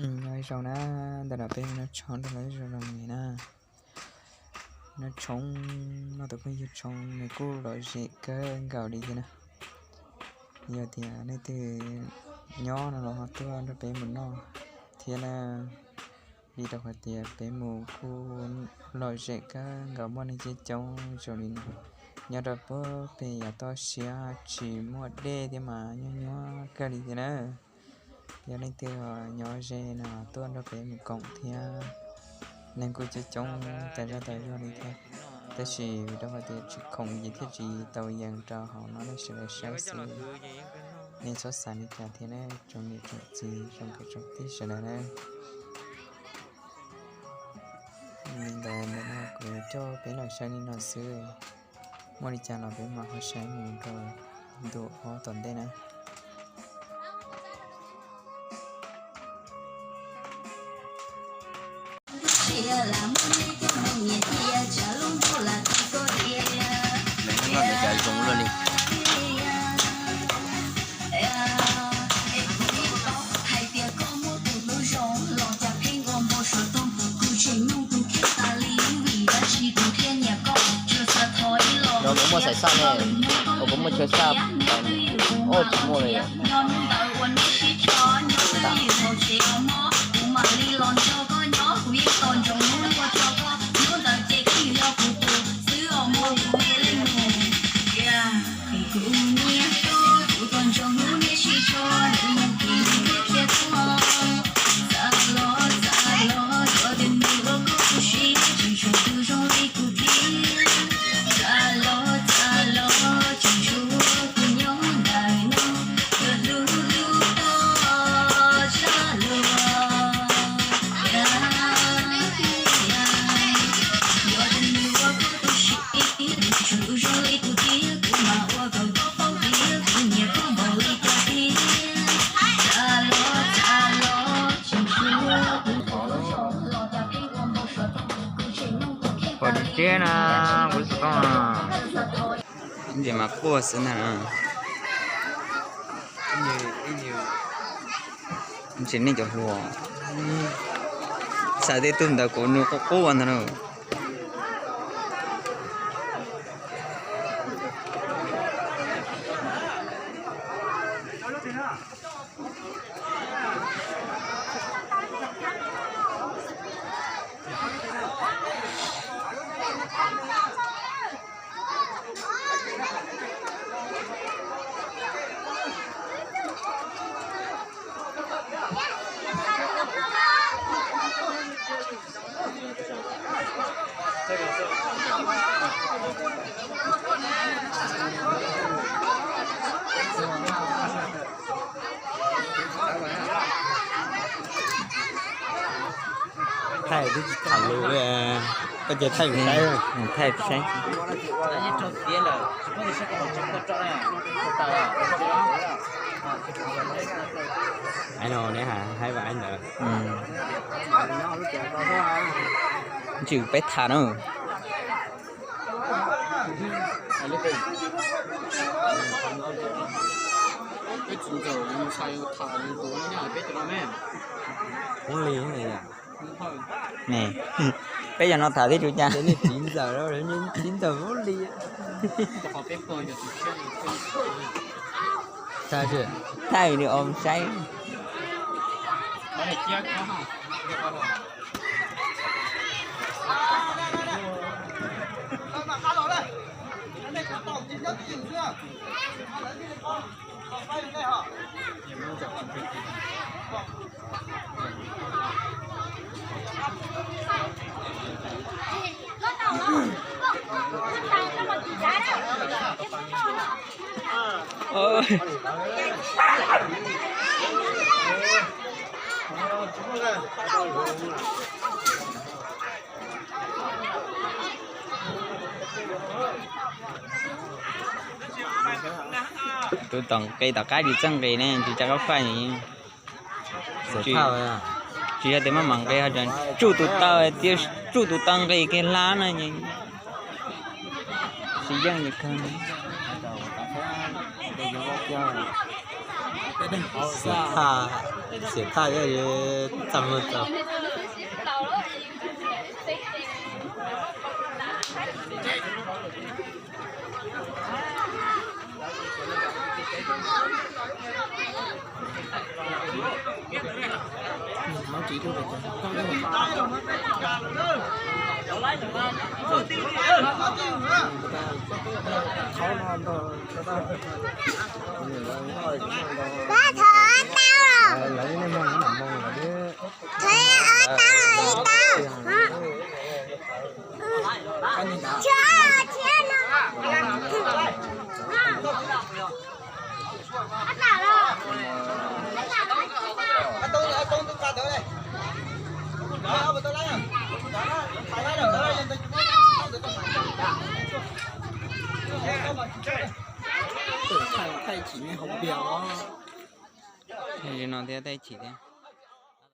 Nyob zoo na, ntawm no peb noj tshoob rau lawv zoo zoo li na. Noj tshoob, noj tus phooj ywg tshoob nws kuj lom zem kawg nkaus li thiab na. Yog tias leej twg nyob no los ho tuaj nrog peb mus noj thiab na, vim rau qhov tias peb mus kuj lom zem kawg nkaus, muaj neeg coob coob zoo li no. Nyob rau puag pem yav toj siab tsis muaj dej thiab mas nyuaj nyuaj kawg li thiab na. Yog leej twg nyob ze no tuaj nrog peb mus koom thiab. Neeg kuj coob coob tas zog tas zog li thiab, tab sis vim rau qhov tias tsis khoom ces thiaj tsis tau yees rau hauv no nej sawv daws saib xwb. Nej txhob xav li cas thiab na, tsoom niam tsoom txiv tsoom kwv tsoom tij sawv daws na. Li ntawd ntawm no kuv yuav coj peb los saib li no xwb. Muaj li cas los peb mam ho saib mus rau ntu ob tom ntej na. Lawv noj ntawd cas zoo luaj li. Kuv muaj xaim saj ne, kuv muaj chaw saj, tsis muaj li. Pom tsis tseeb na, kuv xov tooj na. Ntsis mas quaj xwb ntag. Ntsis nej cov hluas, xav tej tug ntawd kuv nws quaj quaj ntag na. Thaij twb tsis tham lus li, koj cia thaij kuv saib, thaij saib. Ai no ne, haib vam ntawd. Tsis peb tham na. Ua li, peb cov no tham tib tug cas. Txiv ntxawm, txiv ntxawm ua li. Thaij video saib. Tus tom nqi tom qab tsis txawj nqis ne, tsis tso qab faj. Tsis yog tias maj mam nqis, tsuj tus taw, tsuj tus taw nqis kiag hlab no tsis yeej li kawg. Xiam thaj, xiam thaj, txaj muag txaus. Pab thov tau los. Thov tau los ib tau. Thiab, thiab no. Thaij chim nej hauv pliag os. Li no thiab, thaij chim thiab.